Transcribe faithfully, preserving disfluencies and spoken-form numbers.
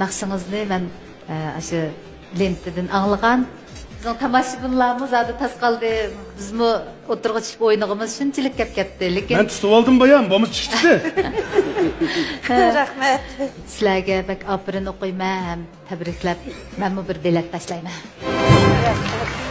ناخشىڭىزنى مەن، ئە، ئاشۇ لېنتىدىن ئاڭلىغان. بىزنىڭ تاماشىبىنلارمۇ زادى تاس قالدى. بىزمۇ ئوتتۇرىغا چۈشۈپ ئوينىغىمىز شۇنچىلىك كەپ كەتتى. لېكىن مەن تۇتۇۋالدىم بايام، بولمىسا چىقىپ كېتىدۇ. رەھمەت. سىلەرگە بەك ئاپىرىن ئوقۇيمەن ھەم تەبرىكلەپ، مەنمۇ بىر بېلەت تاشلايمەن.